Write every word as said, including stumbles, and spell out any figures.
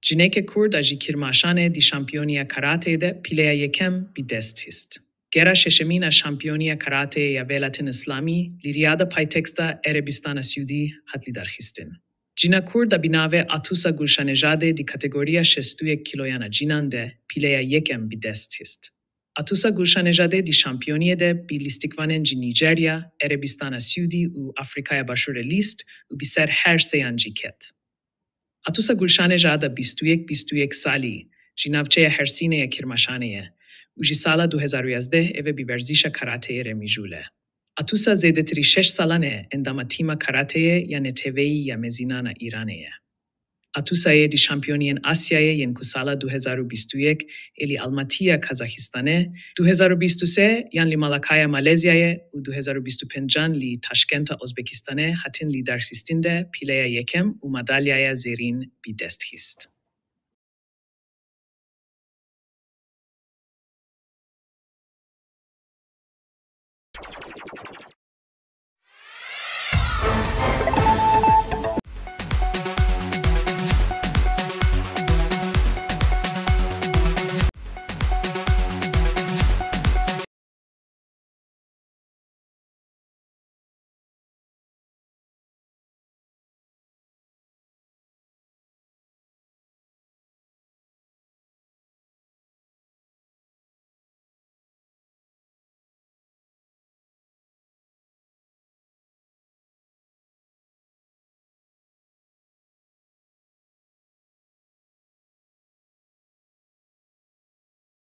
Cineke Kurd a ji Kirmaşanê di şampiyoniya karateyê de pîleya yekem bi dest xist. Gera şeşemîn a şampiyoniya karateyê ya Velatin Îslamî li Riyada paytexta Erebistana Siûdî hat lidarxistin. Cina Kurd a bi navê Atusa Gulşanejadê di kategoriya şêst û yek kîloyan a cinan de pîleya yekem bi dest xist. Atusa Gulşanejadê di şampiyoniyê de bi lîstikvanên ji Nîjerya, Erebistana Siûdî û Afrîkaya Başûrê lîst û bi ser her seyan jî ket. Atusa Gulşanejada bîst û yek bîst û yek salî, ji navçeya Hersînê ya Kirmaşanê ye û ji sala du hezar û yazdeh eve bi werzîşa karateyê re mijûl e. Atusa zêdetirî şeş salan e endama tîma karateyê ya neteweyî ya mezînan a Îranê ye. Atusayê di şampiyoniyên Asyayê yên ku sala du hezar û bîst û yek ê li Almatiya Kazaxistanê, du hezar û bîst û sê yan li Malakaya Malezyayê û du hezar û bîst û pêncan li Taşkenta Ozbekistanê hatin lidarxistin de pîleya yekem û madalyaya zêrîn bi dest xist.